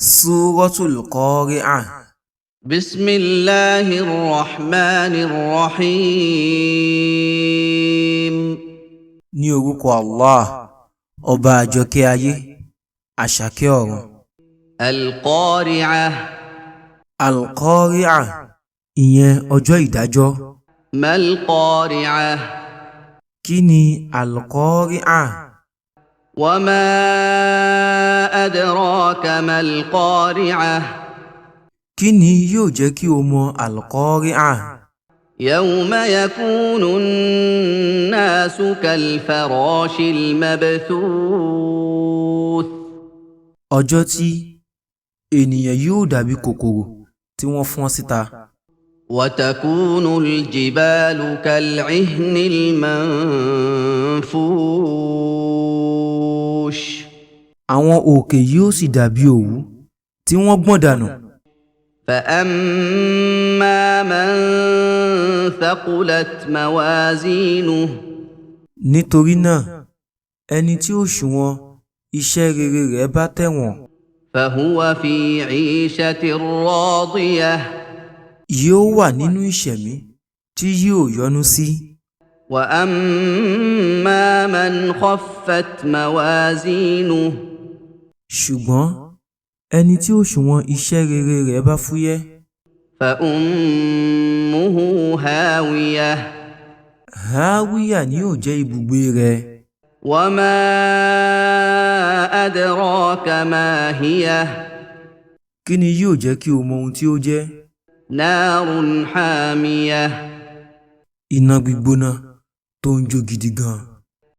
Súratul Qari'ah. بسم الله الرحمن الرحيم. Ní orúkọ Allah, ọba àjọkẹ́ ayé, àṣàkẹ́ ọ̀run. القارعة. Al-Qari'ah, ìyẹn ọjọ́ ìdájọ́. ما القارعة؟ Kí ni Al-Qari'ah? وما أدراك ما القارعة؟ Kí ni yóò jẹ́ kí o mọ Al-Qari'ah? يوم يكون الناس كالفراش المبثوث. Ọjọ́ tí ènìyàn yóò dàbí kòkòrò tí wọ́n fọ́n síta. وتكون الجبال كالعهن المنفوش. Àwọn òkè yóò sì dàbí òwú tí wọ́n gbọ̀n dànù. فأما من ثقلت موازينه، Nítorí náà, ẹni tí òṣùwọ̀n iṣẹ́ rere rẹ̀ bá tẹ̀wọ̀n, فهو في عيشة راضية. yóò wà nínú ìṣẹ̀mí tí yóò yọ́nú sí. وأما من خفت موازينه، Ṣùgbọ́n ẹni tí òṣùwọ̀n iṣẹ́ rere rẹ̀ bá fúyẹ́, فأمه هاوية. Háwíyà ni yóò jẹ́ ibùgbé rẹ̀. وما أدراك ما هي؟ Kí ni yóò jẹ́ kí o mọ ohun tí ó jẹ́? نار حامية. Iná gbígbóná tó ń jó gidi gan.